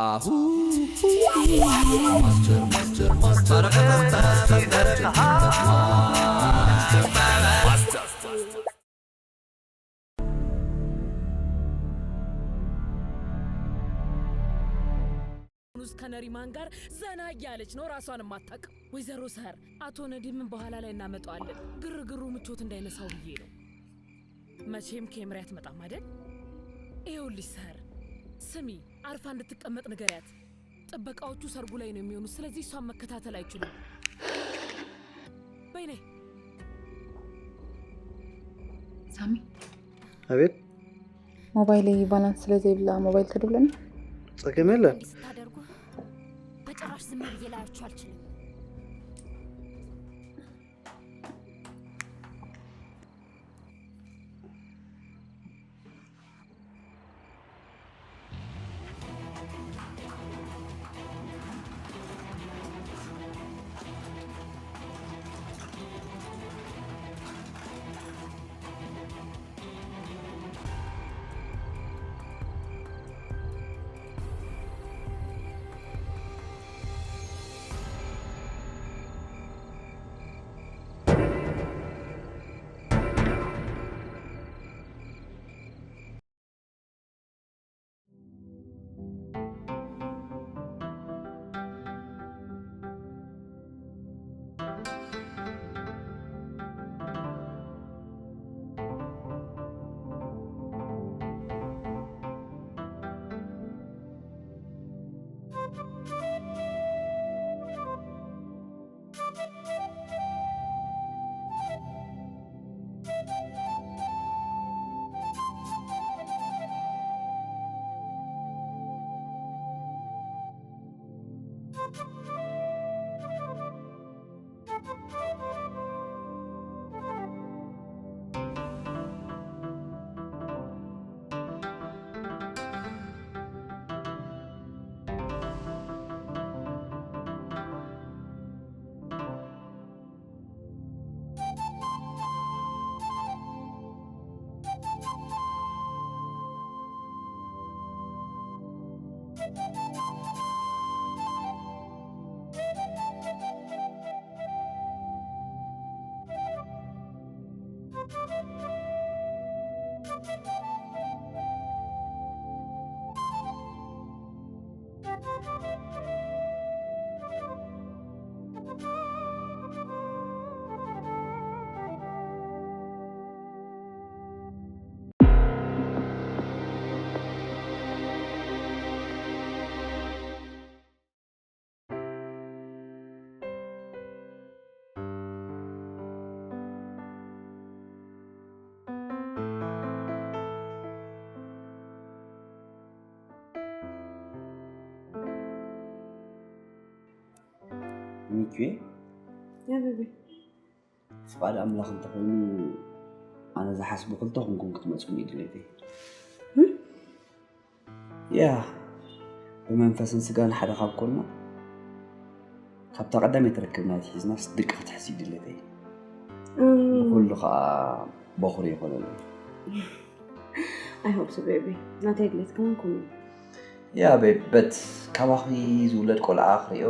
ኣሁ ኑዝ ከነሪማን ጋር ዘና እያለች ነው ራሷን የማታውቀው። ወይዘሮ ሰህር፣ አቶ ነዲምን በኋላ ላይ እናመጣዋለን። ግርግሩ ምቾት እንዳይነሳው ብዬ ነው። መቼም ኬምሪ አትመጣም አይደል? ይኸውልሽ ሰህር፣ ስሚ፣ አርፋ እንድትቀመጥ ንገሪያት። ጥበቃዎቹ ሰርጉ ላይ ነው የሚሆኑት፣ ስለዚህ እሷን መከታተል አይችሉም። በይ ነይ። ሳሚ፣ ኣቤት። ሞባይለይ ባላንስ ስለ ዘይብላ ሞባይል ተድብለኒ። ጸገም የለን። እንዲህ ስታደርጉ በጭራሽ ዝም ብዬ ላያችሁ አልችልም። ሚኪ ያበበ ፍቓድ ኣምላኽ እንተኾይኑ ኣነ ዝሓስቡ ክልተኹምኩም ክትመፁኒ እዩ ድሌተይ። ያ ብመንፈስን ስጋን ሓደ ካብ ኮንና ካብታ ቀዳመይቲ ርክብና ኣትሒዝናስ ድቂ ክትሕዝ እዩ ድሌተይ። ንኩሉ ከዓ በኹሪ ይኾነሉ። I hope so baby። ናተይ ድሌት ከማን ከምኡ እዩ። ያ ቤት ካባኺ ዝውለድ ቆልዓ ክሪኦ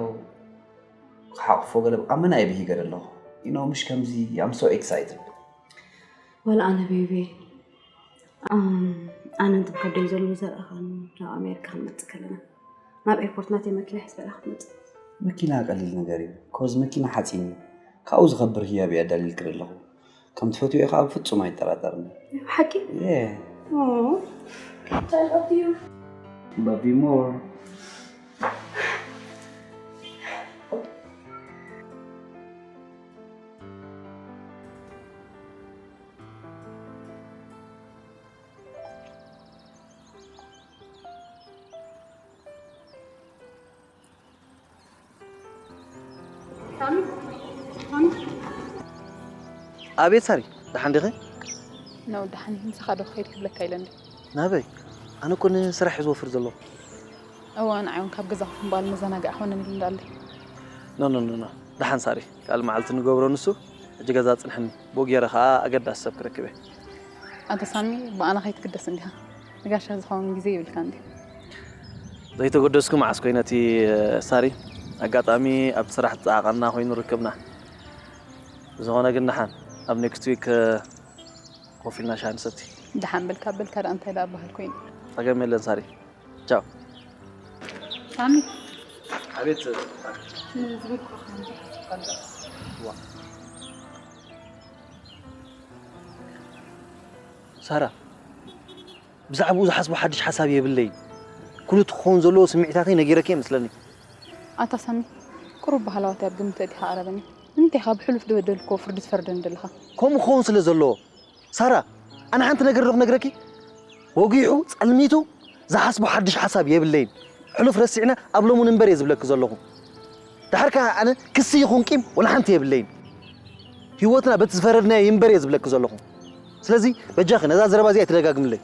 ክሓቕፎ ገለ ብቃ መን ኣይብሂገ ኣለኹ። You know ምሽ ከምዚ I'm so excited። ዋላ ኣነ ቤቢ ኣነ እንትን ከብደይ ዘሎ ዘርእኻን ናብ ኣሜሪካ ክንመፅእ ከለና ናብ ኤርፖርት ናተይ መኪና ሒዝበላ ክትመፅእ። መኪና ቀሊል ነገር እዩ። ኮዝ መኪና ሓፂን እዩ። ካብኡ ዝኸብር ህያብ እየ ኣዳሊልክሪ ኣለኹ። ከም ትፈትዮ ከዓ ብፍፁም ኣይጠራጠርን። ሓቂ Yeah. I love you። Love you more. ኣቤት ሳሪ፣ ደሓን ዲኺ? ነው ደሓን እየ። ምሳኻ ዶ ክኸይድ ክብለካ ኢለ እንዲ። ናበይ? ኣነ እኮ ንስራሕ እየ ዝወፍር ዘለኹ። እወ፣ ንዓይ እውን ካብ ገዛ ኮፍ ምባል መዘናግዒ ክኾነኒ ኢሉ እንዳኣለይ። ኖ ኖ ኖ ኖ፣ ደሓን ሳሪ፣ ካልእ መዓልቲ ንገብሮ ንሱ። ሕጂ ገዛ ጽንሐኒ፣ ብኡ ገይረ ኸኣ ኣገዳሲ ሰብ ክረክብ እየ። ኣንታ ሳሚ፣ ብኣና ከይትግደስ እንዲኻ። ንጋሻ ዝኸውን ግዜ የብልካን ድዩ? ዘይተገደስኩ መዓስ ኮይነቲ ሳሪ? ኣጋጣሚ ኣብ ስራሕ ዝጸዓቐና ኮይኑ ርክብና። ዝኾነ ግን ንሓን ኣብ ኔክስት ዊክ ኮፊ ኢልና ሻሂ ንሰቲ። ደሓን በልካ በልካ ደኣ እንታይ ደኣ በሃል ኮይኑ። ጸገም የለን ሳሪ። ቻው። ሳሚ። ኣቤት። ዝብል ሳራ፣ ብዛዕባኡ ዝሓስቦ ሓድሽ ሓሳብ የብለይን። ኩሉ እቲ ክኸውን ዘለዎ ስምዒታተይ ነጊረኪ እየ መስለኒ። ኣታ ሳሚ፣ ቁሩብ ባህላዋተይ ኣብ ግምት ኣእቲኻ ኣቕረበኒ። ንምንታይ ኢኻ ብሕሉፍ ዝበደልክዎ ፍርዲ ትፈርደኒ ዘለኻ? ከምኡ ክኸውን ስለ ዘለዎ። ሳራ፣ ኣነ ሓንቲ ነገር ዶ ክነግረኪ? ወጊሑ፣ ጸልሚቱ፣ ዝሓስቦ ሓድሽ ሓሳብ የብለይን። ሕሉፍ ረሲዕና ኣብ ሎሙን እምበር እየ ዝብለኪ ዘለኹ። ደሓር ከኣ ኣነ ክሲ ይኹን ቂም ወላ ሓንቲ የብለይን። ህይወትና በቲ ዝፈረድናዮ ይንበር እየ ዝብለኪ ዘለኹ። ስለዚ በጃኺ ነዛ ዘረባ እዚኣ ኣይትደጋግምለይ።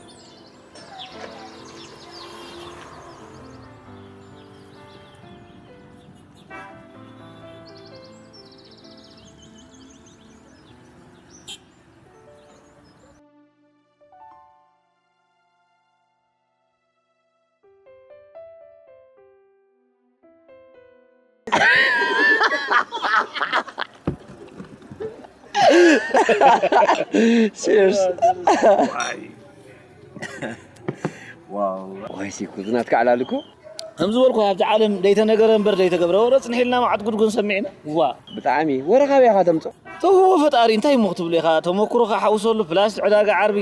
Cheers. ዋይ። ዋው። ዋይ፣ ሲኩ ዝናትካ ዕላል እኮ። ከም ዝበልኩ ኣብቲ ዓለም ዘይተነገረ እምበር ዘይተገብረ ወረ ጽንሒልና መዓት ጉድ ጉን ሰሚዕና። ዋ። ብጣዕሚ። ወረ ካበይ ኢኻ ተምጽኦ? ተው ፈጣሪ፣ እንታይ እሞ ክትብሉ ኢኻ? ተመኩሮኻ ሓውሰሉ፣ ፕላስ ዕዳጋ ዓርቢ።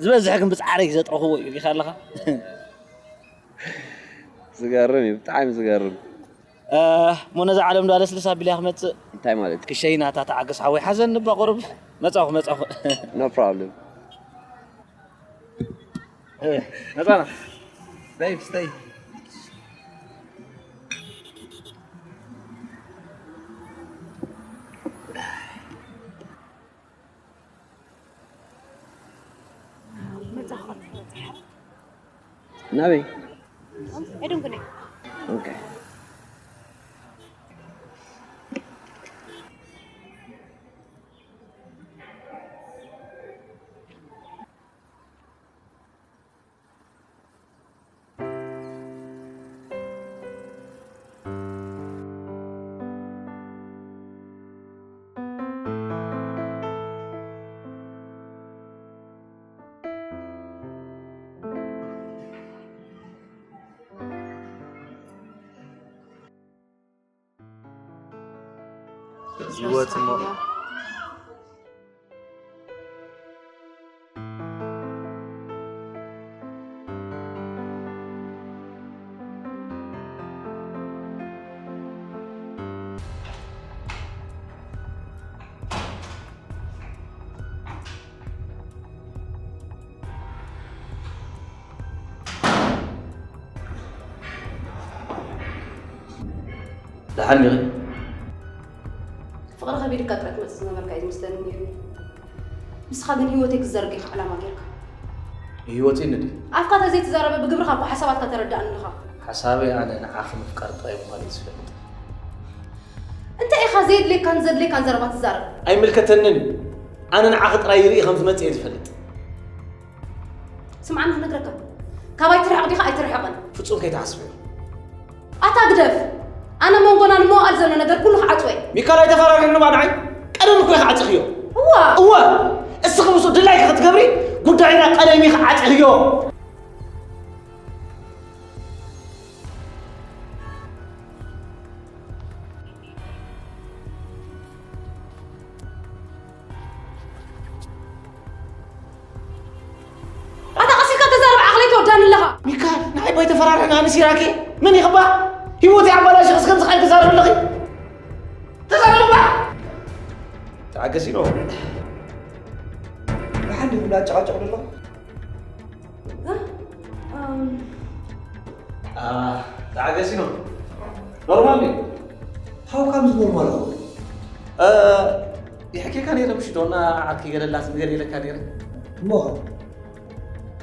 ዝበዝሕ ግን ብጻዕረይ ዘጥረኽዎ እዩ ኢኻ ኣለኻ። ዝገርም እዩ፣ ብጣዕሚ ዝገርም። እ፣ እሞ ነዛ ዓለም ዶ ኣለስልስ ኣቢልያ ክመጽእ? እንታይ ማለት? ክሸይናታ ተዓገስ ሓወይ፣ ሓዘን እባ ቁሩብ። መጻኹ፣ መጻኹ። No problem። እ፣ መጻና። Babe, stay. ናበይ? I don't connect. Okay. ህይወት እሞ ደሓን ዲኺ? ፍቕሪ ከቢድካ ጥራይ ትመጽእ ዝነበርካ እዩ ዝመስለኒ ነይሩ። ንስኻ ግን ህይወተይ ክትዘርግ ኢኻ ዕላማ ጌርካ። ህይወተይ ንድዩ? ኣፍካ ተዘይትዛረበ ብግብርኻ እኮ ሓሳባትካ ተረድኣኒ ኣለኻ። ሓሳበይ ኣነ ንዓኺ ምፍቃር ጥራይ ምዃኑ እየ ዝፈልጥ። እንታይ ኢኻ ዘየድልየካን ዘድልየካን ዘረባ ትዛረብ? ኣይምልከተንን እዩ። ኣነ ንዓኺ ጥራይ ይርኢ ከም ዝመጽእ እየ ዝፈልጥ። ስምዓኒ ክነግረካ፣ ካባይ ትርሕቕ ዲኻ ኣይትርሕቕን? ፍጹም ከይትሓስብዮ። ኣታ ግደፍ! ኣነ መንጎና ንምውኣል ዘሎ ነገር ኩሉ ክዓጽዎ እየ። ሚካል ኣይተፈራርሕኒ እባ ንዓይ። ቀደም እኮ ኢኺ ዓጺኽዮ። እዋ! እወ! እስኺ ምስኡ ድላይኪ ክትገብሪ ጉዳይና ቀደም ኢኺ ዓጺኽዮ። ኣታ ቀስ ኢልካ ተዛረብ፣ ዓቕለይ ትወዳኒ ኣለኻ። ሚካል፣ ንዓይ ባይ ተፈራርሕኒ፣ ኣነ ሲራኬ መን ኢኺ እባ? ህይወተይ ኣባላሽኺ እስከ ከምዚ ኢልኪ ትዛረቢ ኣለኺ? ተዛረቢ እባ። ተዓገሲ ዶ። ብሓንዲ ብላ ኣጨቃጨቕ ኣለኹ። እ? ኣም። ኣ፣ ተዓገሲ ዶ። ኖርማል እዩ። How comes ኖርማል ኣኾ? እ፣ ይሕኬካ ነይረ ምሽቶ እና ዓርኪ ገለላት ነገር ኢለካ ነይረ። እሞ ኸ?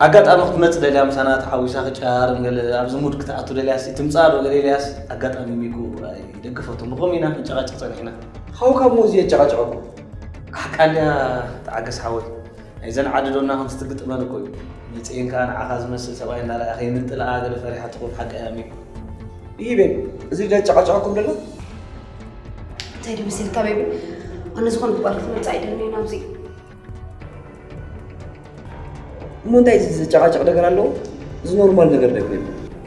ኣጋጣሚ ክትመጽእ ደልያ ምሳና ተሓዊሳ ክጫር ገለ ኣብዚ ሙድ ክትኣቱ ደልያሲ ትምጻእ ዶ ገለ ኢልያስ ኣጋጣሚ ሚኩ ኣይደግፈቱን። ብኸምኡ ኢና ክንጨቃጨቅ ጸኒሕና። How come እዚ የጨቃጨቀኩም? ኣሕ፣ ቃልያ ተዓገስ ሓወይ። ናይዘን ዓዲ ዶና ከምዚ ትግጥመን እኮ እዩ። መጽኤን ከኣ ንዓኻ ዝመስል ሰብኣይ እንዳረኣያ ከይምንጥልኣ ገለ ፈሪሓ ትኾን ሓቃ እያ ሚኩ። ይህ ቤብ፣ እዚ ደ ጨቃጨቃኩም ደሎ እንታይ ደምስልካ ቤቢ? ኣነ ዝኾነ ትባል ክትመጽእ ኣይደልን እየ ናብዚ። እሞ እንታይ እዚ ዝጨቃጨቅ ነገር ኣለዎ? እዚ ኖርማል ነገር ደ ቤብ።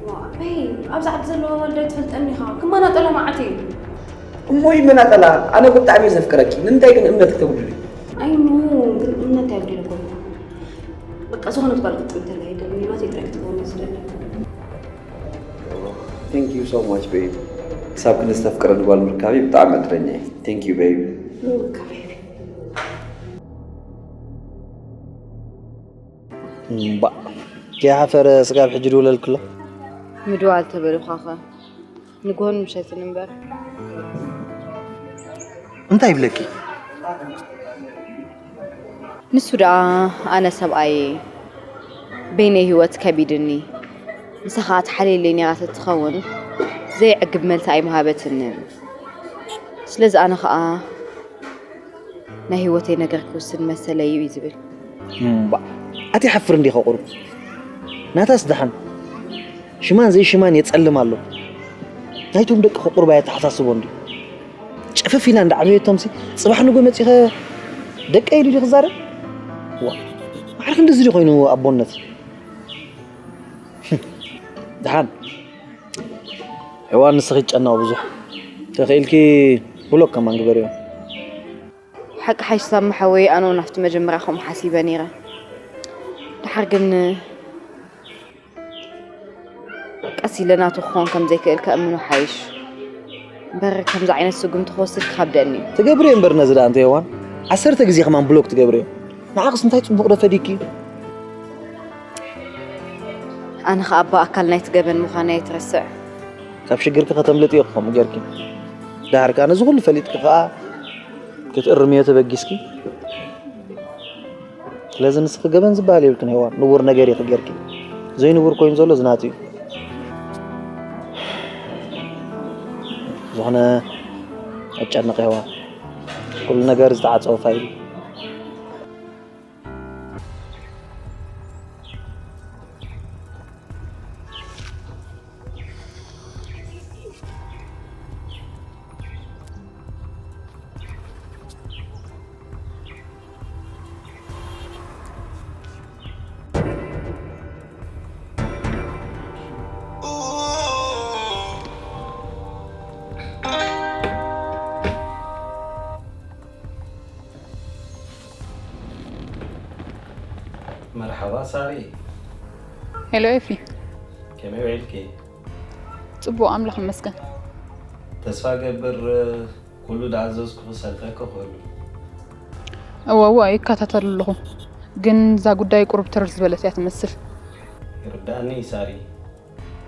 ዋ፣ በይ፣ ኣብዚ ዓዲ ዘለዋ ዋልዳ ትፈልጠኒ ኢኻ። ክመናጠላ መዓት እዩ። እሞ ይመናጠላ፣ ኣነ እኮ ብጣዕሚ እየ ዘፍቅረኪ። ንምንታይ ግን እምነት ክተጉድሊ? ኣይ ኖ፣ ግን እምነት ኣየጉድለኩም። በቃ ዝኾነ ትባል ክትምተላ ኣይደልን። ናተይ ጥራይ ክትከውን እየ ዝደሊ። Thank you so much babe። ክሳብ ክንዲ ዝተፍቅረኒ ጓል ምርካበይ ብጣዕሚ ዕድለኛ እየ። Thank you babe። እምባእ፣ ከይሓፈረ ስጋብ ሕጂ ድውለልክሎ። ምድዋል ተበልኳኸ ንግሆን ምሸትን እምበር። እንታይ ይብለኪ? ንሱ ደኣ ኣነ ሰብኣየ በይነይ ህይወት ከቢድኒ፣ ንሳ ኸኣ ትሓልየለይ ነይራ ተትኸውን ዘይዕግብ መልሲ ኣይምሃበትንን። ስለዚ ኣነ ኸኣ ናይ ህይወተይ ነገር ክውስን መሰለይ እዩ ዝብል። እምባ፣ ኣቲ ሓፍር እንዲኻ ቁሩብ። ናታስ ደሓን ሽማን ዘይሽማን የጸልም ኣሎ። ናይቶም ደቂ ቁሩብ ኣየተሓሳስቦ እንዲ ጨፈፍ ኢላ እንዳዓበየቶምሲ ጽባሕ ንጎ መጺኸ ደቀ ኢሉ ዲ ክዛረብ? ዋ፣ ማዕረ ክንድዚ ዲ ኮይኑ ኣቦነት? ደሓን ሄዋን ንስኺ ጨናው ብዙሕ ተኽኢልኪ ብሎክ ከማን ግበርዮ። ሓቂ ሓይሽ ሳሚ ሓወይ፣ ኣነ እውን ኣብቲ መጀመርያ ከምኡ ሓሲበ ነይረ። ድሓር ግን ቀስ ኢለ ናቱ ክኾን ከም ዘይክእል ከእምኖ ሓይሽ። እምበር ከምዚ ዓይነት ስጉምቲ ክወስድ ክኸብደኒ እዩ። ትገብርዮ እምበር ነዚ ደኣ እንተ ሄዋን ዓሰርተ ግዜ ከማን ብሎክ ትገብርዮ። ንዓኽስ እንታይ ጽቡቕ ዶ ፈዲኪ? ኣነ ኸኣ ኣቦ ኣካል ናይቲ ገበን ምዃነይ ኣይትረስዕ። ካብ ሽግርኪ ከተምልጥዮ ከምኡ ጌርኪ። ድሓር ከኣ ነዚ ኩሉ ፈሊጥኪ ከኣ ክትእርምዮ ተበጊስኪ። ስለዚ ንስኺ ገበን ዝበሃል የብልክን ሄዋን፣ ንቡር ነገር ኢኺ ጌርኪ። ዘይንቡር ኮይኑ ዘሎ እዚ ናቱ እዩ። ዝኾነ ኣጨንቕ ሄዋን፣ ኩሉ ነገር ዝተዓጸወ ፋይል እዩ። መርሓባ ሳሪ። ሄሎ ኤፊ። ከመይ ውዒልኪ? ጽቡቕ ኣምላኽ ይመስገን። ተስፋ ገብር ኩሉ ዝኣዘዝኩ ክሰልጠኪ ክህሉ። እወ እወ ይከታተል ኣለኹ። ግን እዛ ጉዳይ ቁሩብ ትርር ዝበለት እያ ትመስል። ይርዳእኒ እዩ ሳሪ።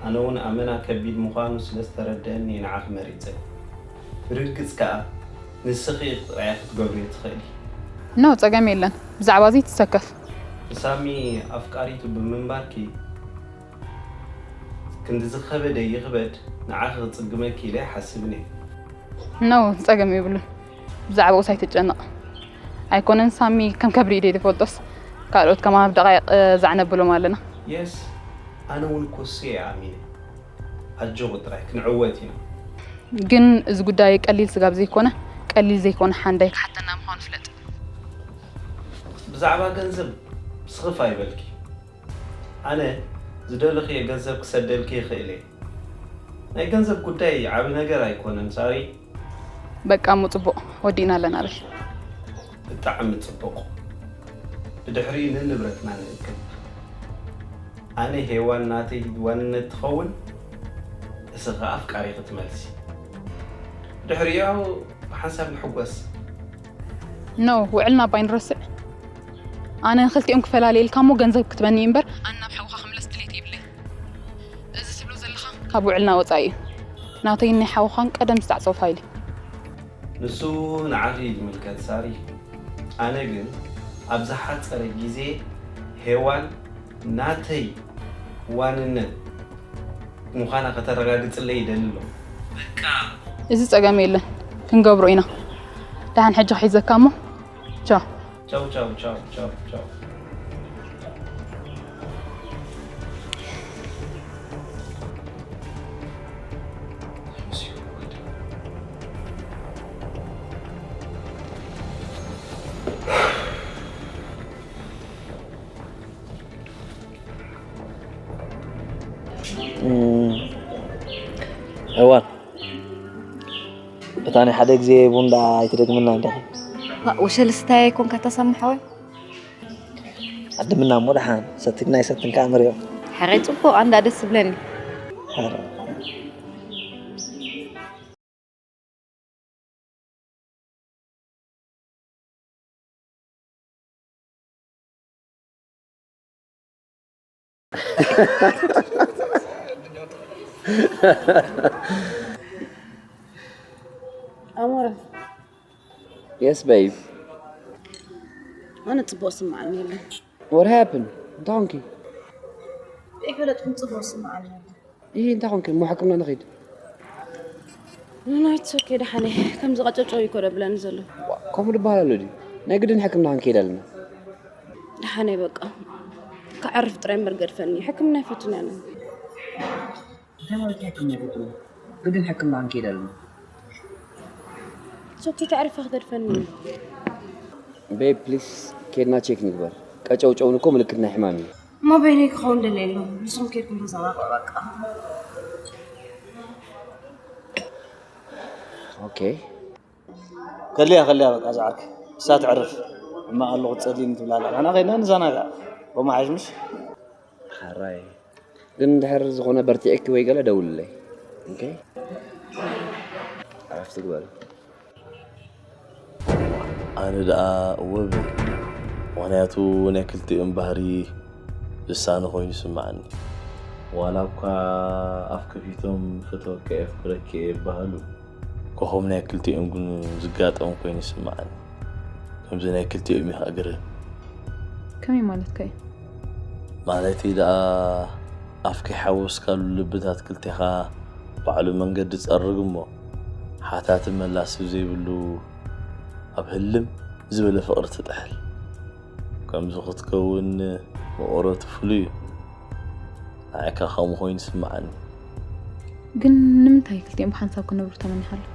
ኣነ እውን ኣመና ከቢድ ምዃኑ ስለ ዝተረደአኒ እየ ንዓኺ መሪጸ። ብርግጽ ከኣ ንስኺ ጥራይ ክትገብርዮ ትኽእሊ። ኖ ጸገም የለን። ብዛዕባ እዚ ትሰከፍ። ንሳሚ ኣፍቃሪቱ ብምንባርኪ ክንዲ ዝኸበደ ይኽበድ ንዓኺ ክጽግመኪ ኢለ ኣይሓስብን እየ። ኖ ጸገም የብሉን። ብዛዕባኡስ ኣይትጨነቕ። ኣይኮነን ሳሚ ከም ከብሪ ኢደ ዝፈልጦስ ካልኦት ከማን ኣብ ደቓይቕ ዛዕነብሎም ኣለና። የስ ኣነ እውን ኮሱ እየ ኣሚነ። ኣጆኺ ጥራይ ክንዕወት ኢና። ግን እዚ ጉዳይ ቀሊል ስጋብ ዘይኮነ ቀሊል ዘይኮነ ሓንዳይ ክሓተና ምዃኑ ፍለጥ። ብዛዕባ ገንዘብ ስኽፍ ኣይበልኪ። ኣነ ዝደለኽዮ ገንዘብ ክሰደልኪ ይኽእል እየ። ናይ ገንዘብ ጉዳይ ዓቢ ነገር ኣይኮነን ሳሪ። በቃ እሞ ጽቡቕ ወዲእና ኣለና በል። ብጣዕሚ ጽቡቕ። ብድሕሪኡ ንንብረትና ንእክብ። ኣነ ሄዋን ናተይ ዋንነት ትኸውን፣ እስኻ ኣፍቃሪ ክትመልሲ። ብድሕሪኡ ብሓንሳብ ንሕጎስ። ኖ ውዕልና እባ ኣይንረስዕ። ኣነ ንክልቲኦም ክፈላልየልካ እሞ ገንዘብ ክትበኒ እምበር ኣነ ናብ ሓውኻ ክምለስ ድሌት የብለይ። እዚ ትብሎ ዘለኻ ካብ ውዕልና ወጻኢ እዩ። ናተይን ናይ ሓውኻን ቀደም ዝተዓጸወ ፋይል እዩ። ንሱ ንዓኺ እዩ ዝምልከት ሳሪ። ኣነ ግን ኣብ ዝሓጸረ ግዜ ሄዋን ናተይ ዋንነት ምዃና ከተረጋግጽለይ ይደሊ ኣለኹ። በቃ። እዚ ጸገም የለን፣ ክንገብሮ ኢና። ደሓን ሕጂ ክሒዘካ እሞ ቻው። ቻው ቻው ቻው ቻው ቻው። እዋን እታ ናይ ሓደ ግዜ ቡን ደኣ ኣይትደግምና እንዲኻ። ዋ፣ ወሸልስታይ ኣይኮንካ ተሰምሖ ወይ? ዓድምና እሞ ደሓን ሰትግና ኣይሰትንካ እምርዮ። ሕራይ ጽቡቕ፣ ኣንዳ ደስ ዝብለኒ። ሕራይ። ኣሞረ። Yes, babe. ኣነ ጽቡቕ ስምዓኒ የለን። What happened? እንታይ ኾንኪ? ኣይፈለጥኩን፣ ጽቡቕ ስምዓኒ የለን። ይህ እንታይ ኾንኪ? እሞ ሕክምና ንኸይድ። No, no, it's okay፣ ደሓነ። ከምዚ ቀጨጨው እኮ ደብለኒ ዘሎ። ዋ፣ ከምኡ ድበሃል ኣሎ ድዩ? ናይ ግድን ሕክምና ክንከይድ ኣለና። ደሓነ በቃ። ክዓርፍ ጥራይ እምበር ገድፈኒ። ሕክምና ኣይፈቱን ያለን። እንታይ ማለት ሕክምና ይፈቱን? ግድን ሕክምና ክንከይድ ኣለና። It's okay፣ ክዓርፍ ክገድፈኒ። ቤብ፣ ፕሊስ፣ ኬድና ቼክ ንግበር። ቀጨውጨውን እኮ ምልክት ናይ ሕማም እዩ። እሞ በይነይ ክኸውን ደልየ ኣለኹ። ንስኹም ኬድኩም ተዘራረቡ በቃ። ኦኬ። ከልያ፣ ከልያ፣ በቃ፣ ዝዓርክ እሳ ትዕርፍ። ሕማቕ ኣለኹ፣ ትጸልይኒ ትብላ ኣላ። ንሕና ኸይድና ንዘናጋዕ። ከምኡ ሓይሽ ምሽ? ሓራይ። ግን እንድሕር ዝኾነ በርቲዕኪ ወይ ገለ ደውልለይ። ኦኬ? ዕረፍቲ ግበሪ። ኣነ ደኣ እወ እብል። ምኽንያቱ ናይ ክልቲኦም ባህሪ ዝሳነ ኮይኑ ይስምዓኒ። ዋላ እኳ ኣፍ ከፊቶም "ፈተወካ እየ፣ ኣፍቅረኪ እየ" ይበሃሉ፣ ኮኾም ናይ ክልቲኦም ግን ዝጋጠም ኮይኑ ይስምዓኒ። ከምዚ ናይ ክልቲኦም እዩ ከኣ ግርም። ከመይ ማለትካ እዩ? ማለተይ ደኣ ኣፍ ከይሓወስካሉ ልብታት ክልቴኻ ባዕሉ መንገዲ ጸርግ እሞ፣ ሓታትን መላስን ዘይብሉ ኣብ ህልም ዝበለ ፍቕሪ ትጥሕል። ከምዚ ክትከውን መቐረቱ ፍሉይ እዩ። ንዓይ ከኣ ከምኡ ኮይኑ ይስምዓኒ። ግን ንምንታይ ክልቲኦም ብሓንሳብ ክነብሩ ተመኒኻ ኣለኻ?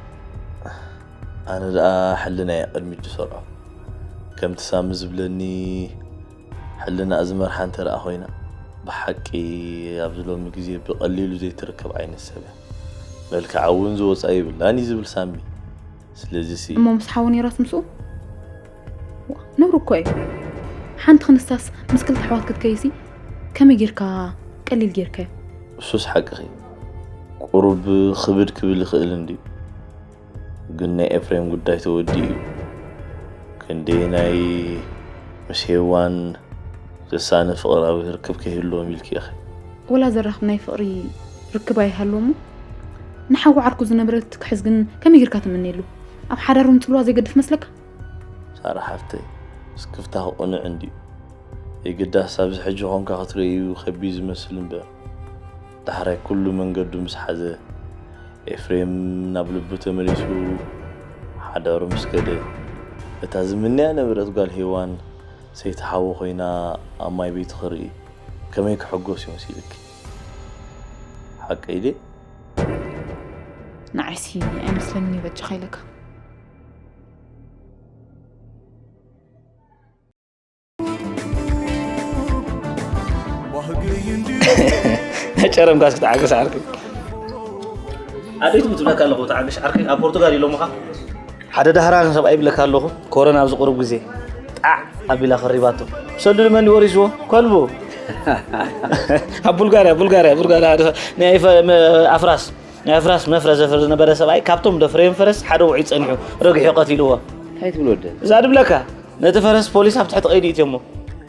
ኣነ ደኣ ሕልናይ ቅድሚት ዝሰርዖ። ከምቲ ሳሚ ዝብለኒ፣ ሕልናኣ ዝመርሓ እንተ ደኣ ኮይና፣ ብሓቂ ኣብዚ ሎሚ ግዜ ብቐሊሉ ዘይትርከብ ዓይነት ሰብ እያ። መልክዓ እውን ዝወጻ የብላን እዩ ዝብል ሳሚ። ስለዚሲ እሞ ምስ ሓው ነይራስ ምስኡ? ዋ፣ ነውሪ እኮ እዩ። ሓንቲ ክንሳስ ምስ ክልተ ኣሕዋት ክትከይሲ ከመይ ጌርካ ቀሊል ጌርካዮ? እሱስ ሓቅኺ። ቁሩብ ክብድ ክብል ይኽእል እንድዩ። ግን ናይ ኤፍሬም ጉዳይ ተወዲኡ እዩ። ክንደየናይ ምስ ሄዋን ዘሳነ ፍቕራዊ ርክብ ከይህልዎም ኢልኪ ኢኺ? ወላ ዘራኽብ ናይ ፍቕሪ ርክብ ኣይሃልዎ እሞ፣ ንሓዊ ዓርኩ ዝነበረት ክሕዝ ግን ከመይ ጌርካ ትምነየሉ? ኣብ ሓዳሮም ጽልዋ ዘይገድፍ መስለካ? ሳራ ሓፍተይ፣ ስክፍታኺ ቅኑዕ እንድዩ። የግዳስ ኣብዚ ሕጂ ኾንካ ክትርእዩ ከቢድ ዝመስል እምበር፣ ዳሕራይ ኩሉ መንገዱ ምስ ሓዘ፣ ኤፍሬም ናብ ልቡ ተመሊሱ ሓዳሩ ምስ ከደ፣ እታ ዝምነያ ነበረት ጓል ሄዋን ሰይቲ ሓዉ ኮይና ኣብ ማይ ቤቱ ክርኢ ከመይ ክሕጎስ እዩ መሲልኪ? ሓቀይ ድየ? ንዓይሲ ኣይመስለንን እዩ በጃኻ ኢለካ። ናይ ጨረምካስ ክትዓግስ ዓርከይ። ኣደይቱ ትብለካ ኣለኹ፣ ተዓግሽ ዓርከይ፣ ኣብ ፖርቱጋል ኢሎምኻ። ሓደ ዳህራን ሰብኣይ ይብለካ ኣለኹ፣ ኮሮና ኣብዚ ቁሩብ ግዜ ጣዕ ኣቢላ ከሪባቶ። ሰሉ ንመን ወሪስዎ? ከልቡ። ኣብ ቡልጋርያ፣ ቡልጋርያ፣ ቡልጋርያ ሓደ ሰብ ናይ ፈ-፣ መ-፣ ኣፍራስ፣ ናይ ኣፍራስ መፍረ ዘፍር ዝነበረ ሰብኣይ ካብቶም ደፍረዮም ፈረስ ሓደ ውዑይ ጸኒሑ ረጊሑ ቀቲልዎ። እንታይ ትብል ወደ? እዛ ድብለካ፣ ነቲ ፈረስ ፖሊስ ኣብ ትሕቲ ቀይዲ እትዮሞ።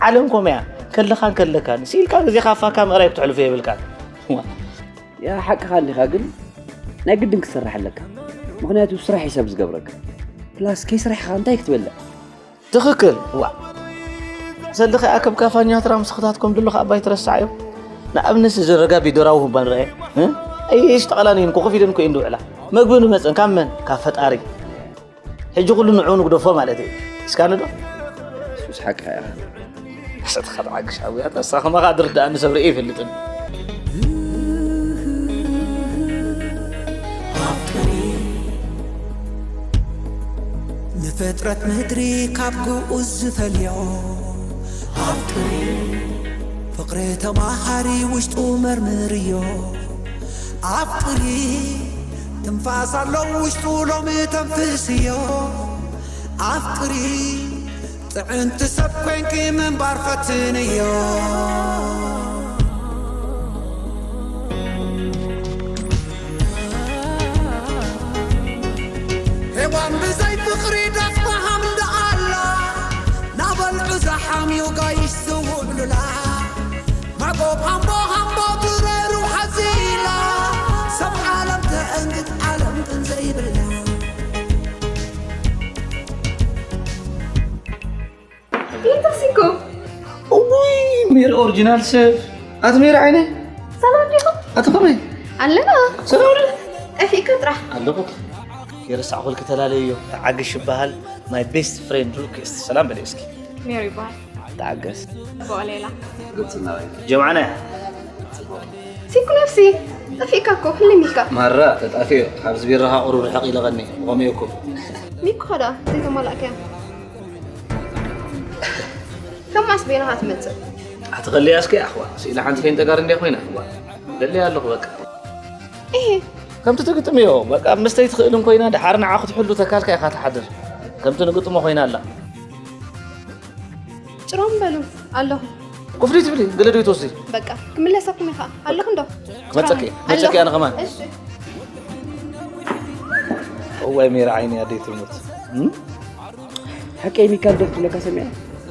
ዓለም ኮመያ፣ ከለኻን ከለካን፣ ስኢልካ ግዜኻ ኣፋካ ምእራይ ክትሕልፎ የብልካን። ዋ። ያ ሓቅኻ እንዲኻ፣ ግን ናይ ግድን ክትሰርሕ ኣለካ። ምኽንያቱ ስራሕ እዩ ሰብ ዝገብረካ። ፕላስ ከይስራሕኻ እንታይ ክትበልዕ? ትኽክል። ዋ። ሰልዲ ከኣ ከም ካፋኛ ትራምስ ክታትኮም ድሎ ከኣ ኣባይ ትረስዓዮ። ንኣብነት እዚ ረጋ ቢዶራዊ ህባን ረኣየ። እ? ኣየሽ ጠቕላኒ እንኮ ኮፍ ኢለን እኮ እየን ዝውዕላ። መግቢ ንመጸን ካብ መን? ካብ ፈጣሪ። ሕጂ ኩሉ ንዕኡ ንግደፎ ማለት እዩ። እስካኒ ዶ? እሱስ ሓቅኻ ኢኻ። ኣሰትኻ ተዓግሽ ሓውያ፣ ኣታ ንስኻ ከማኻ ድርድኣኒ ሰብ ርእየ ኣይፈልጥን። ንፍጥረት ምድሪ ካብ ግኡዝ ዝፈልዮ ኣፍቅሪ። ፍቕሪ ተማሃሪ ውሽጡ መርምርዮ ኣፍቅሪ። ትንፋስ ኣሎ ውሽጡ ሎሚ ተንፍስዮ ኣፍቅሪ ጥዕንቲ ሰብ ኮንኪ ምንባር ፈትንዮ ሄዋን ብዘይ ፍቕሪ ዳፍታ ሃምዳ ኣላ ናበልዑ ዝሓምዩ ጋይሽ ዝውዕሉላ ማዕቆብ ሃምቦ ሃምቦ ትረሩ ሓዚላ ሰብ ዓለም ተእንግድ ዓለም ግን ዘይብላ ይተሲኮ እውይ ሜሪ ኦሪጂናል ሰብ ኣቲ ሜሪ ዓይነ ሰላም ዲኹም ኣቲ ከመይ ኣለና ሰላም ዶ ጠፊእካ ጥራሕ ኣለኹ የረሳዕኹልኪ ተላለዮ ተዓግሽ ይበሃል my best friend ሉኪስ ሰላም በለ እስኪ ሜሪ ይበሃል ተዓገስ ቦሌላ ጀምዓና ሲኩ ነፍሲ ጠፊእካ እኮ ህልም ኢልካ ማራ ተጣፊዮ ካብዚ ቢራኻ ቁሩብ ርሕቕ ኢለቐኒ ቆመዮ እኮ ሚኮ ኸዳ ዘይተማላእከያ ከም ማስ ቤናኻ ትመፅእ ኣትኸልያ እስኪ ኣሕዋ ስኢላ ሓንቲ ፌንጠ ጋር እንድያ ኮይና እዋ ደልያ ኣለኹ በቃ እሄ ከምቲ ትግጥምዮ በቃ መስተይ ትኽእልን ኮይና ድሓር ንዓ ክትሕሉ ተካልካ ኢኻ ትሓድር ከምቲ ንግጥሞ ኮይና ኣላ ጭሮም በሉ ኣለኹ ኩፍሊ ትብሊ ገለ ዶ ይትወስዲ በቃ ክምለሰኩም ኢኻ ኣለኹ እንዶ ክመፀኪ መፀኪ ኣነ ከማን እሺ እዋይ ሜራ ዓይኒ ኣደይ ትሙት ሓቀይ ሚካል ዶ ትብለካ ሰሚዐ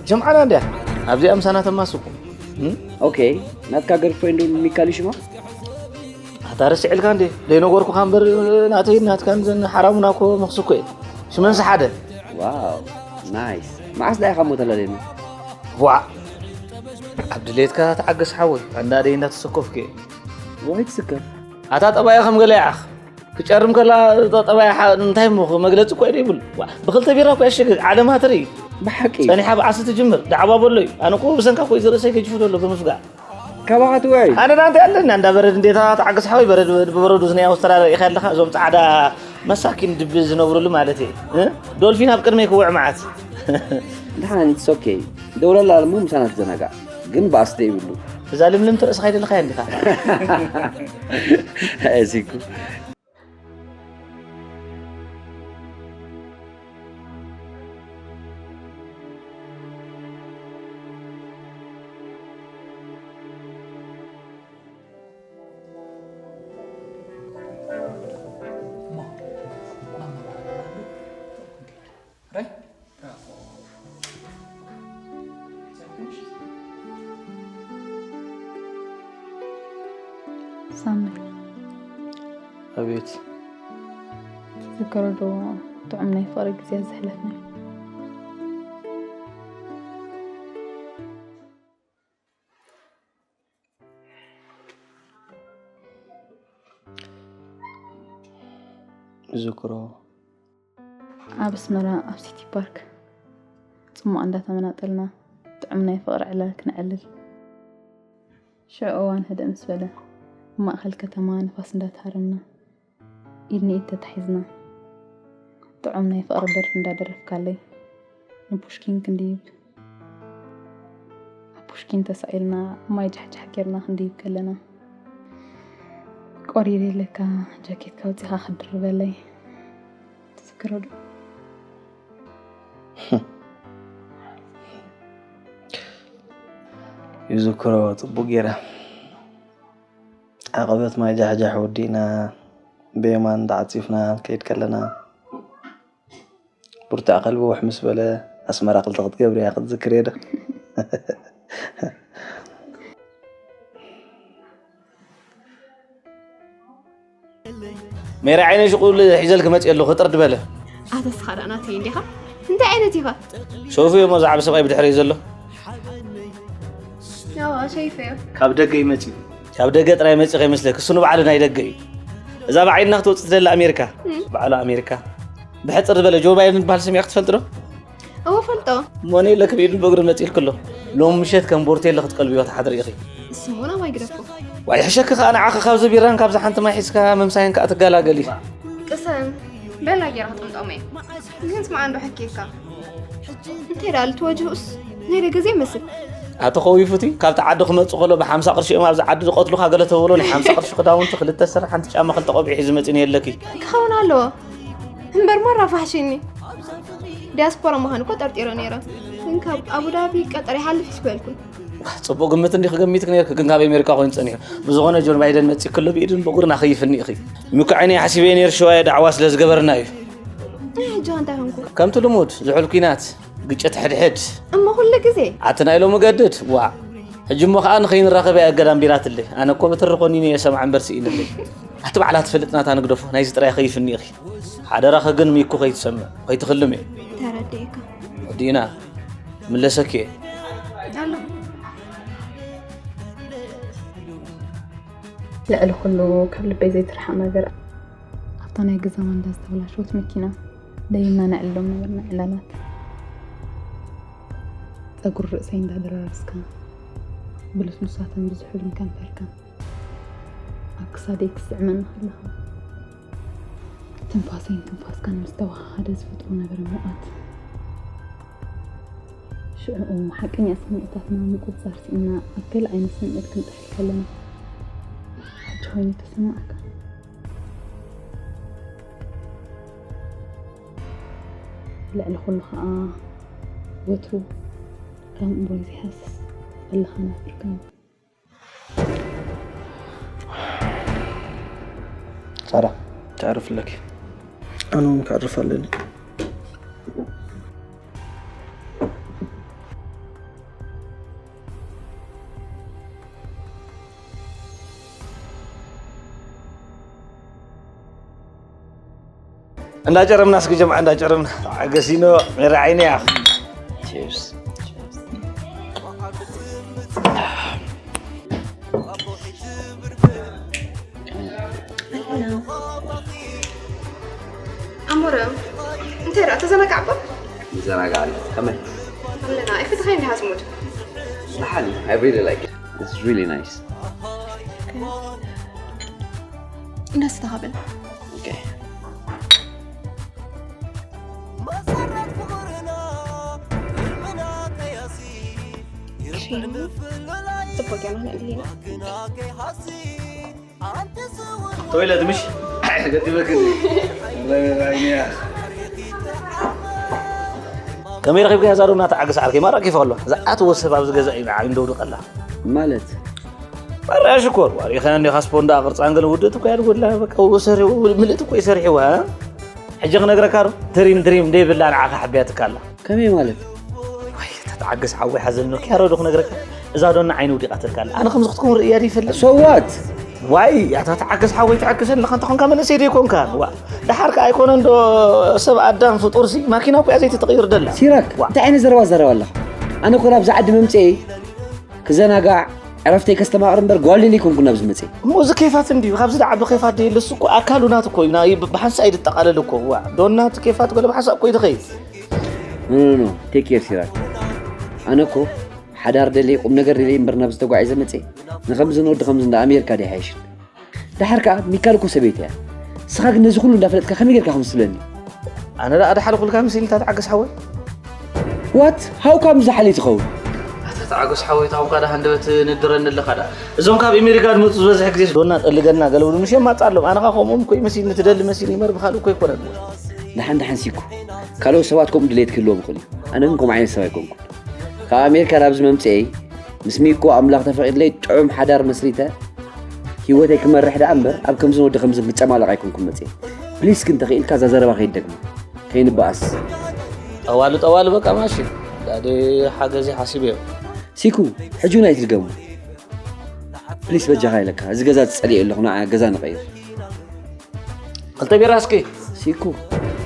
ጀምዓና እንድያ ኣብዚኣ ምሳና ተማስኩ ኦኬ ናትካ ገርፍሬንድ ሚካል እዩ ሽማ ኣታ ረስዕልካ እንዴ ዘይነገርኩኻ እምበር ናተይ ናትካን ዘን ሓራሙና እኮ መኽስኮ እየ ሽመንስ ሓደ ዋው ናይስ መዓስ ዳኢኻ ሞ ተላለየና ዋዕ ኣብ ድሌትካ ተዓገስ ሓወይ ኣንዳደይ እንዳተሰኮፍኩ እየ ወይ ትስከፍ ኣታ ጠባይ ከም ገለ ይዓኽ ክጨርም ከላ ጠባይ እንታይ እሞ መግለፂ እኮ ይብሉ ብክልተ ቢራ እኮ ያሸግግ ዓለም ሃትርኢ ብሓቂ ፀኒሓ ብዓስ ትጅምር ዳዕባ በሎ እዩ ኣነ እኮ ብሰንካ እኮ እዚ ርእሰይ ገጅፉ ዘሎ ብምፍጋዕ ካባኻ ትውዕይ ኣነ ዳንተ ያለና እንዳ በረድ እንዴታ ተዓገስ ሓወይ በረድ ብበረዱ ናይ ኣውስትራልያ ኢኻ ኣለኻ እዞም ፃዕዳ መሳኪን ድቢ ዝነብሩሉ ማለት እየ እ? ዶልፊን ኣብ ቅድመይ ክውዕ መዓት ድሓን it's okay ደውለላ እሞ ምሳና ትዘናጋዕ ግን ባስ ዘይብሉ እዛ ልምልም ትርእስኻ ይደለኻ እንዲኻ እዚኩ ሳሚ ኣቤት ትዝክሮ ዶ ጥዑም ናይ ፍቕሪ ግዜ ዘሕለፍና ዝክሮ ኣብ ኣስመራ ኣብ ሲቲ ፓርክ ጽሙቕ እንዳተመናጠልና ጥዑም ናይ ፍቕሪ ዕላል ክነዕልል ሽዑ እዋን ህድእ ምስ በለ ኣብ ማእኸል ከተማ ንፋስ እንዳተሃረምና ኢድ ንኢድ ተታሒዝና ጥዑም ናይ ፍቕሪ ደርፊ እንዳደረፍካለይ ንፑሽኪን ክንድይብ ኣብ ፑሽኪን ተሳኢልና ማይ ጃሕጃሕ ጌርና ክንድይብ ከለና ቆሪረ ኢለካ ጃኬትካ ኣውፂኻ ክትድርበለይ ትዝክሮ ዶ? ይዝክሮ ፅቡቅ ገይረ ዓቐበት ማይ ጃሕጃሕ ወዲእና ብየማን ተዓፂፍና ከይድ ከለና ብርቱዕ ከልቢ ውሕ ምስ በለ ኣስመራ ክልተ ክትገብር እያ ክትዝክር እየ ዶ ሜሪ ዓይነ ሽቁል ሒዘልክ መፅእ ኣለኹ ጥርድ በለ ኣተስኻ ደኣ ናተይ እንዲኻ እንታይ ዓይነት ኢኻ ሸውፉ እሞ ዝዓብ ሰብኣይ ብድሕረይ ዘሎ ያዋ ሸይፈዮ ካብ ደገ እዩ መፅኡ ካብ ደገ ጥራይ መፅእ ከይመስለክ እሱ ንባዕሉ ናይ ደገ እዩ እዛ ብዓይንና ክትወፅእ ትደሊ ኣሜሪካ በዓሉ ኣሜሪካ ብሕፅር ዝበለ ጆ ባይደን ዝበሃል ስም ክትፈልጥ ዶ እዎ ፈልጦ ሞኔ ለክ ብኢዱ ብእግሪ መፂልክ ኣሎ ሎም ምሸት ከም ቦርቴለ ክትቀልብዮ ትሓድር ኢኺ ስሙን ኣባይ ግደፎ ዋይ ሕሸክ ከዓ ንዓኸ ካብዚ ቢራን ካብዚ ሓንቲ ማይ ሒዝካ ምምሳይን ከዓ ትገላገል ኢኺ ቅሰን በላ ጌራ ክጥምጠሞ እየ ግን ስማዓ እንዶ ሕኪካ እንታይ ዳ ልትወጅሁስ ናይ ደገ ዘይመስል ኣተኸዊፉቲ ካብቲ ዓዲ ክመጽእ ከሎ ብሓምሳ ቅርሺ እዮም ኣብዚ ዓዲ ዝቐትሉኻ። ገለ ተብሎ ናይ ሓምሳ ቅርሺ ክዳውንቲ፣ ክልተ ስረ፣ ሓንቲ ጫማ፣ ክልተ ቆቢዕ ሒዙ መጺኡ የለኪ። ክኸውን ኣለዎ። እምበር ማራ ፋሕሽኒ። ዲያስፖራ ምዃን እኮ ጠርጢረ ነይረ። ግን ካብ ኣቡዳቢ ቀጠር ይሓልፍ ይስበልኩን። ጽቡቕ ግምት እንዲኺ ገሚትኪ ነይርኪ፣ ግን ካብ ኣሜሪካ ኮይኑ ጸኒሑ። ብዝኾነ ጆን ባይደን መጺእ ክሎ ብኢድን ብእግሩን ኣኸይፍኒ ኢኺ። ሚኩ ዓይነይ ሓሲበዮ ነይሩ ሽዋየ ዳዕዋ ስለ ዝገበርና እዩ። ሕጂ እንታይ ኾንኩ? ከምቲ ልሙድ ዝሑል ኲናት፣ ግጭት ሕድሕድ። እሞ ኩሉ ግዜ? ኣቲ ናይ ሎሚ ገድድ ዋዕ። ሕጂ እሞ ኸኣ ንኸይንራኸብ እያ እገዳ ኣንቢራትለይ። ኣነ እኮ ብትሪ ኮኒነ እየ ሰምዓ እምበር ስኢንለይ። ኣቲ ባዕላ ትፈልጥ ናታ ንግደፎ፣ ናይዚ ጥራይ ኸይፍኒ ኢኺ። ሓደራኸ ግን ሚኩ ኸይትሰምዕ፣ ኸይትኽልም እየ። ተረዲእካ። ወዲእና። ምለሰኪ እየ። ኣሎ። ልዕሊ ኩሉ ካብ ልበይ ዘይትርሓቕ ነገር ኣብታ ናይ ገዛ ማንዳ ዝተበላሸወት መኪና ደይና ነዕልሎም ነበርና ዕላላት። ጸጉሪ ርእሰይ እንዳደራረስካ ብልስሉሳትን ብዝሑልን ከንፈርካ ኣብ ክሳደይ ክትስዕመኒ ከለኻ ትንፋሰይን ትንፋስካን ምስ ተወሃሃደ ዝፈጥሮ ነበረ ሙቐት። ሽዑ ሓቀኛ ስምዒታትና ምቁጽጻር ስኢንና ኣብ ገለ ዓይነት ስምዒት ክንጥሕል ከለና ሕጂ ኮይኑ ተሰማዓካ። ልዕሊ ኩሉ ከኣ ወትሩ ከም እምቦይ ዘይሃስስ ዘለኻ ናፍርካ። ሳራ፣ ተዕርፍ ኣለኪ። ኣነ እውን ክዕርፍ ኣለኒ። እንዳጨረምና እስኪ ጀምዓ እንዳጨረምና። ተዓገሲኖ፣ ሜራ ዓይኒ እያ። ኣሞረ፣ እንታይ ደኣ ተዘናጋዕባ? ይዘናጋዕ ኣሎ። ከመይ? ኣለና። ኣይፈተኸይ እንዲኻ ዝሙድ? ደሓን። I really like it. It's really nice. እንዳስተኻበል። Okay. ጽቡቅ ገና ነዕልልና። ቶይለት ምሽ ገዲበክ ከመይ ረኺብካ እዛ ዶና ተዓግስ ዓርከይ ማራ ኬፍ ኣሎ። ዝኣትዎ ሰብ ኣብዚ ገዛ እዩ ንዓይ እንደውድቐላ። ማለት ማራ ሽኮር ዋሪኻ እንዲኻ ስፖንዳ ቅርጻ እንገለ ውድእት እኮ ያድጎድላ በቃ ወሰሪ ምልእት እኮ ይሰርሕዋ። ሕጂ ክነግረካ ዶ ድሪም ድሪም ደይብላ ንዓኻ ሓቢያትካ ኣላ። ከመይ ማለት? ወይ ተተዓገስ ሓወይ ሓዘን ነው ኪያሮ ዶ ክነግረካ። እዛ ዶና ዓይኒ ውዲቓትልካ ኣላ። ኣነ ከምዚ ክትከውን ርእያ ይፈልጥ። So what? ዋይ ያታ ተዓገስ ሓወይ ተዓገሰ ኣለኻ እንተ ኾንካ መንእሰይ ዶ ይኮንካ? ዋ ደሓር ከ ኣይኮነ እንዶ ሰብ ኣዳም ፍጡር ሲ ማኪና እኮ እያ ዘይቲ ተቐይር ደላ። ሲራክ እንታይ ዓይነት ዘረባ ዘረባ ኣለኻ? ኣነ እኮ ናብዛ ዓዲ መምፅኤ ክዘናጋዕ ዕረፍተይ ከስተማቕር እምበር ጓል ሌሊ ኣይኮንኩን ናብዚ መፅኤ። እሞ እዚ ኬፋት እንድዩ ካብዚ ደዓቢ ኬፋት ደየለ እሱ እኮ ኣካሉ ናት እኮ እዩ ብሓንሳ እዩ ዝጠቓለል እኮ ዋ ዶናት ኬፋት ገለ ብሓንሳ እኮ እዩ ትኸይድ። ኖ ኖ ኖ ቴክ ኬር ሲራክ። ኣነ እኮ ሓዳር ደልየ ቁም ነገር ደልየ እምበር ናብዚ ተጓዒዘ መፅኤ ንከምዚ ንወዲ ከምዚ እንዳ ኣሜሪካ ደይሓይሽን። ደሓር ከኣ ሚካል እኮ ሰበይቲ እያ። ንስኻ ግን ነዚ ኩሉ እንዳፈለጥካ ከመይ ጌርካ ከምዚ ትብለኒ? ኣነ ደኣ ደሓልኩልካ መሲልካ ተዓገስ ሓወይ። What? How come ዝሓሊ ትኸውን? ኣታ ተዓገስ ሓወይ ታኹምካ ደኣ ሃንደበት ንድረኒ ኣለኻ ደኣ። እዞም ካብ ኤሜሪካ ዝመጹ ዝበዝሕ ግዜ ዶና ጠልገና ገለ ብሉ ምሽ የማጻሎም። ኣነ ኸኣ ከምኦም እኮ ይመሲልኒ ትደሊ መሲልኒ እምበር ብኻልእ እኮ ኣይኮነን። ደሓን ደሓን ሲኩ ካልኦት ሰባት ከምኡ ድሌት ክህልዎም ይኽእል እዩ። ኣነ ግን ከምኡ ዓይነት ሰብ ኣይኮንኩን። ካብ ኣሜሪካ ናብዚ መምፅኤይ ምስ ሚኮ ኣምላኽ ተፈቒድለይ ጥዑም ሓዳር መስሪተ ህይወተይ ክመርሕ ደኣ እምበር ኣብ ከምዝን ወዲ ከምዝን ክጨማለቕ ኣይኮንኩን መፅኤ። ፕሊስ ግን ተኽኢልካ እዛ ዘረባ ከይትደግማ ከይንበኣስ። ጠዋሊ ጠዋሊ በቃ ማሺ ዳዲ ሓገዚ ሓሲበዮ። ሲኩ ሕጂ እውን ኣይትድገሞ ፕሊስ በጃኻ ኢለካ። እዚ ገዛ ጸሊኤ ኣለኹ ንዓ ገዛ ንቐይር። ክልተ ቢራ እስኪ። ሲኩ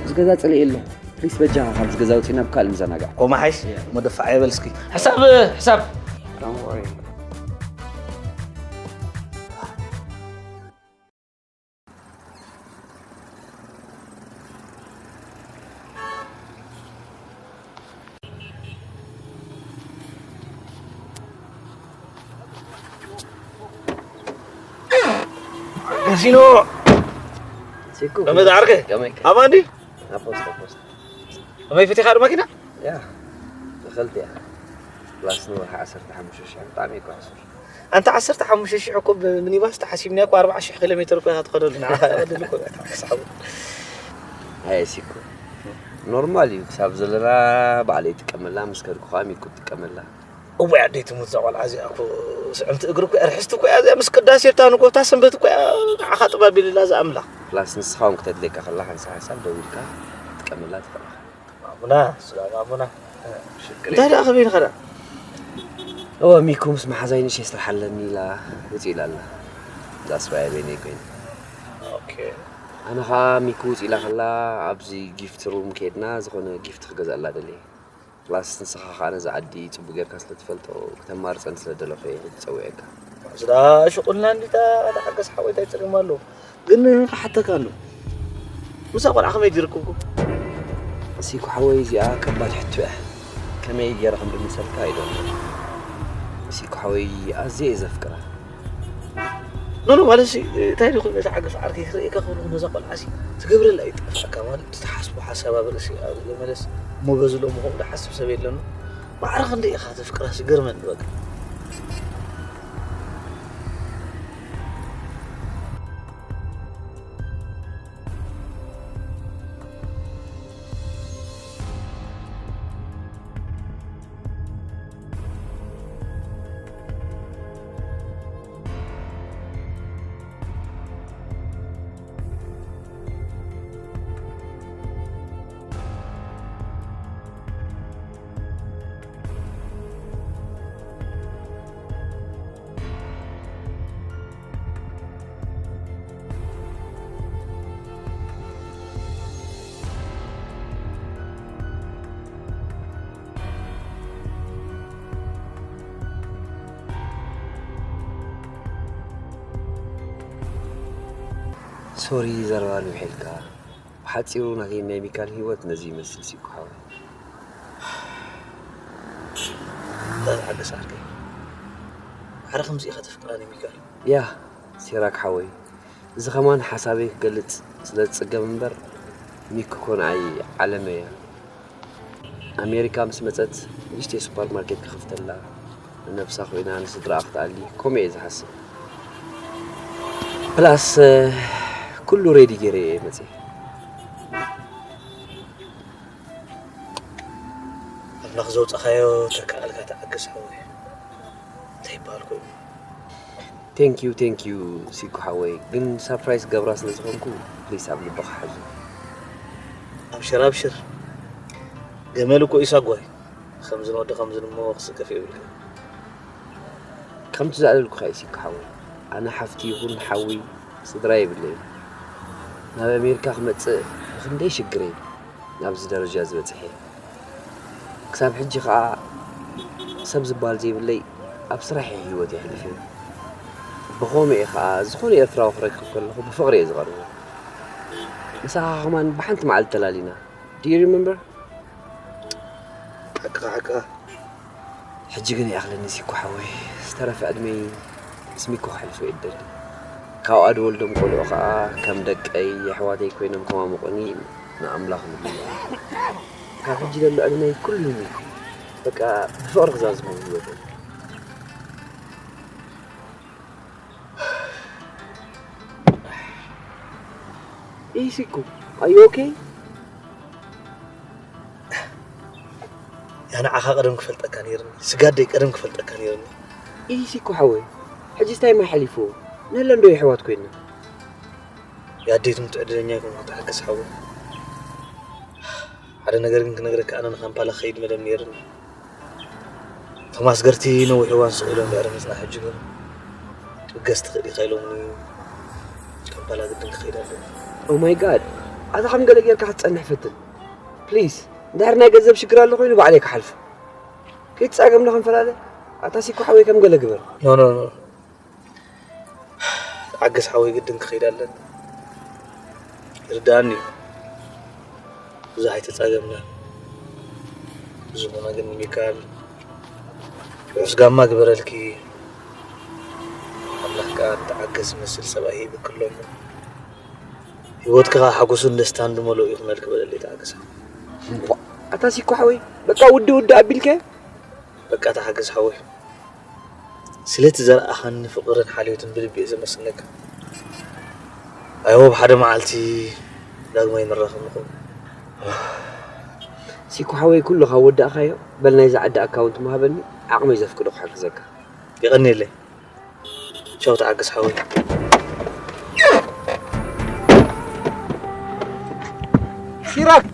እዚ ገዛ ጸሊኤ ኣለኹ ፕሊስ በጃኻ ካብዚ ገዛ ውፅእ ናብ ካልእ ንዘናጋዕ። ኮማሓይሽ መደፋዕ የበል እስኪ ሕሳብ ሕሳብ ሲኖ ሲኩ ከመይ ዝዓርከ? ከመይ ከ? ኣማን ድዩ? ኣፖስት ኣፖስት። ከመይ ፈቲኻ ዶ ማኪና? ያ ተኸልቲ እያ። ፕላስ ንወርሒ ዓሰርተ ሓሙሽተ ሽሕ ብጣዕሚ እኮ ሕሱር። ኣንታ ዓሰርተ ሓሙሽተ ሽሕ እኮ ብሚኒባስ ተሓሲብና እኮ ኣርባዓ ሽሕ ኪሎ ሜትር እኮ ኢኻ ትኸደሉ፣ ንዓኻ ይቐልል እኮ ኢኻ ክሳብ። ኣየሲ እኮ ኖርማል እዩ። ክሳብ ዘለና ባዕለይ ይጥቀመላ፣ ምስ ከድኩ ከዓ ሚኩ ትጥቀመላ። እዋይ ኣደይ ትሙት እዛ ቆልዓ እዚኣ እኮ ስዕምቲ እግሪ እኮ እያ፣ ርሕስቲ እኮ እያ እዚኣ። ምስ ቅዳሴ እታ ንጎታ ሰንበት እኮ እያ ንዓኻ ጥባብ ኢልላ እዛ ኣምላኽ። ፕላስ ንስኻ እውን ክተድልየካ ከላ ሓንሳብ ሓንሳብ ደው ኢልካ ትጥቀመላ ትኽእል ኢኻ። ማሙና፣ ስላ ማሙና። ሽግር እንታይ ደኣ የለን። ከበይንኻ ደኣ? እወ፣ ሚኩ ምስ መሓዛይ ንእሽተይ ስራሕ ኣለኒ ኢላ ውፅእ ኢላ ኣላ። እዛ ስራየ በይነይ ኮይኑ። ኦኬ። ኣነ ኸዓ ሚኩ ውፅእ ኢላ ከላ ኣብዚ ጊፍት ሩም ከይድና ዝኾነ ጊፍት ክገዝኣላ ደልየ። ፕላስ ንስኻ ኸዓ ነዚ ዓዲ ፅቡቅ ጌርካ ስለ ትፈልጦ ክተማርፀኒ ስለ ደለኹ እየ ሕጂ ፀዊዐካ። ስዳ ሽቁልና እንዲታ ተዓገስ ሓወይ፣ እንታይ ፀገም ኣለዎ? ግን ክሓተካ ኣሎ። ምስዛ ቆልዓ ከመይ ድዩ ርክብኩም? ሲኩ ሓወይ፣ እዚኣ ከባድ ሕቶ እያ። ከመይ ገይረ ከም ድምልሰልካ ኣይደልን። ሲኩ ሓወይ፣ ኣዝየ እየ ዘፍቅራ። ኖ፣ ኖ፣ ማለት ሲ፣ እንታይ ደኹም ነዛ ዓገስ ዓርከይ ክርእየካ ከለኹ ነዛ ቆልዓ ሲ ትገብረላ ይጠፍኣካ፣ ማለት ትሓስቦ ሓሳብ ኣብ ርእሲ ኣብ መለስ እሞ በዚ ሎሚ ከምኡ ዝሓስብ ሰብ የለን። ማዕረ ክንደይ ኢኻ ተፍቅራ ሲ ገርመኒ በቃ። ሶሪ፣ ዘረባ ንውሕ ኢልካ። ብሓጺሩ ናተይን ናይ ሚካል ህይወት ነዚ ይመስል ሲኩ ሓወይ። እንታይ ዝሓገስ ዓርከይ? ማዕረ ከምዚ ኢኻ ተፍቅራ ንሚካል? ያ፣ ሲራክ ሓወይ፣ እዚ ኸማን ሓሳበይ ክገልጽ ስለ ዝጽገም እምበር፣ ሚኩ እኮ ንዓይ ዓለመይ እያ። ኣሜሪካ ምስ መጸት ንእሽተይ ሱፐር ማርኬት ክኸፍተላ፣ ንነብሳ ኮይና ንስድራኣ ክትኣሊ፣ ከምኡ እየ ዝሓስብ። ፕላስ፣ ኩሉ ሬዲ ገይረ እየ መጺኤ። ኣምላኽ ዘውጻኻዮ ተከኣልካ ተዓገስ ሓወይ። እንታይ ይበሃል ኮይኑ? ቴንክ ዩ፣ ቴንክ ዩ ሲኩ ሓወይ፣ ግን ሳፕራይዝ ገብራ ስለ ዝኾንኩ ፕሊስ ኣብ ልብኻ ሓዞ። ኣብሽር፣ ኣብሽር። ገመል እኮ እዩ ሳጓይ። ከም ዝን ወዲ ከም ዝን እሞ ክስከፍ የብልካ። ከምቲ ዝኣለልኩኻ እዩ ሲኩ ሓወይ። ኣነ ሓፍቲ ይኹን ሓዊ ስድራ የብለይን። ናብ ኣሜሪካ ክመጽእ ክንደይ ሽግረይ ናብዚ ደረጃ ዝበጽሐ። ክሳብ ሕጂ ኸኣ ሰብ ዝበሃል ዘይብለይ ኣብ ስራሕ እየ ህይወት የሕልፍ እየ። ብኸምኡ እየ ኸኣ ዝኾነ ኤርትራዊ ክረክብ ከለኹ ብፍቕሪ እየ ዝቐርቦ። ምሳኻ ከማን ብሓንቲ መዓልቲ ተላሊና። Do you remember? ሓቅኻ፣ ሓቅኻ። ሕጂ ግን ይኣኽለኒ ሲኮ ሓወይ፣ ዝተረፈ ዕድመይ ምስ ሚኮ ከሕልፎ እየ ዝደሊ። ካብኣ ዝወልዶም ቆልዑ ኸኣ ከም ደቀይ የሕዋተይ ኮይኖም ከማሙቑኒ ንኣምላኽ ንልምኖ። ካብ ሕጂ ዘሎ ዕድመይ ኩሉ ሚኮ። በቃ ብፍቕሪ ክዛዝሞ ህይወተይ። ኢሲኮ፣ are you okay? ያ ንዓኻ ቀደም ክፈልጠካ ነይርኒ፣ ስጋደይ ቀደም ክፈልጠካ ነይርኒ። ኢሲኮ ሓወይ፣ ሕጂስ እንታይ ማይ ሓሊፍዎ? ንህለ እንዶ የሕዋት ኮይንና። የኣደይ ትሙት ዕድለኛ ኣይኮንኩ ተሓገስ ሓወይ። ሓደ ነገር ግን ክነግረካ፣ ኣነ ንካምፓላ ክኸይድ መደብ ነይርኒ። እቶም ኣስገርቲ ነዊሕ እዋን ስቕ ኢሎም ድሕሪ ምጽናሕ ሕጂ ግን ክትብገስ ትኽእል ኢኻ ኢሎምኒ። ካምፓላ ግድን ክኸይድ ኣለኒ። Oh my God! ኣታ ከም ገለ ጌርካ ክትጸንሕ ፈትን። ፕሊዝ፣ እንድሕር ናይ ገንዘብ ሽግር ኣሎ ኮይኑ ባዕለይ ክሓልፎ። ከይተጻገምና ክንፈላለ። ኣታ ሲኮ ሓወይ ከም ገለ ግበር። ኖ፣ ኖ፣ ኖ። ተዓገስ ሓወይ ግድን ክኸይድ ኣለኒ። ይርድኣኒ እዩ። ብዙሕ ኣይተጻገምናን። ብዝኾነ ግን ሚካል ርሑስ ጋማ ግበረልኪ። ኣምላኽ ከኣ ንተዓገስ ዝመስል ሰብኣይ ይህብኪ ኣሎ እሞ፣ ህይወትኪ ከኣ ሓጎስን ደስታን ዝመልኦ ይኹነልኪ በለለይ ተዓገስ ሓወይ። እንኳዕ ኣታ ሲኮ ሓወይ፣ በቃ ውዲ ውዲ ኣቢልካዮ። በቃ ተሓገዝ ሓወይ። ስለቲ ዘርኣኻኒ ፍቕርን ሓልዮትን ብልቢ እየ ዘመስግነካ። ኣይሆብ ሓደ መዓልቲ ዳግማይ ንራኸብ ንኸውን። ሲኮ ሓወይ ኩሉ ካብ ወዳእካዮ በል ናይዛ ዓዲ ኣካውንት ምሃበኒ ዓቕመይ ዘፍቅዶ ክሕግዘካ። የቐንየለይ። ቻው ተሓገዝ ሓወይ። ሲራክ